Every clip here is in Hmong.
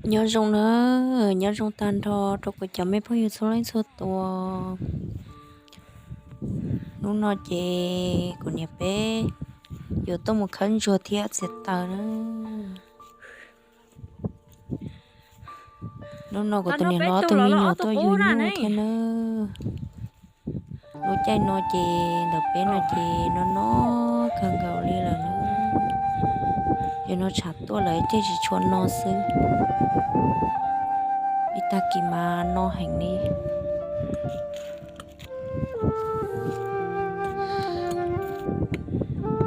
Nyob zoo na, nyob zoo tag nrho rau kuv cov me phooj ywg txhua leej txhua tus. Hnub no ces kuv niam peb yuav tuaj mus khawb ntsuag thiab txiav taws na. Hnub no kuv tus niam hlob tus me nyuam tuaj yug nyuj thiab na. Lub caij no ces ntawm peb no ces no no kawg nkaus li lawm na. Ces no tshav tuaj lawm ces tsis tshua no xwb. Ib tag kis mas no heev li.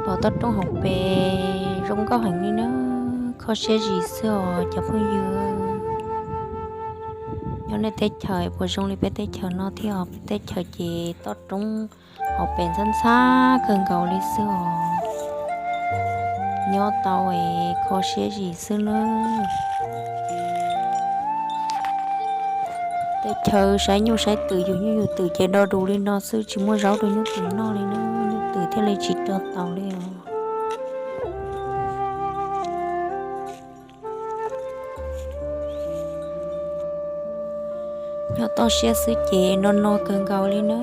Pom toj roob hauv pes zoo nkauj heev li na, kho siab zim xwb os cov phooj ywg. Nyob nej teb chaws puas zoo li peb teb chaws no thiab os? Peb teb chaws ces toj roob hauv pes ntxhab ntxhab kawg nkaus li xwb os. Nyob tau es kho siab zim xwb na. Teb chaws saib nyuj saib twm yug nyuj yug twm ces do dus li no xwb, tsis muaj zaub rau nyuj twm noj li na, nyuj twm thiaj li tsis rog taus li os. Nyob toj siab xwb ces no no kawg nkaus li na.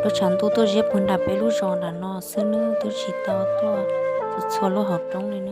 Lub tshav ntuj tuaj ziab puag nram peb lub zos nram no xwb na, twb tsis tau tuaj txhua txhua lub hauv roob li.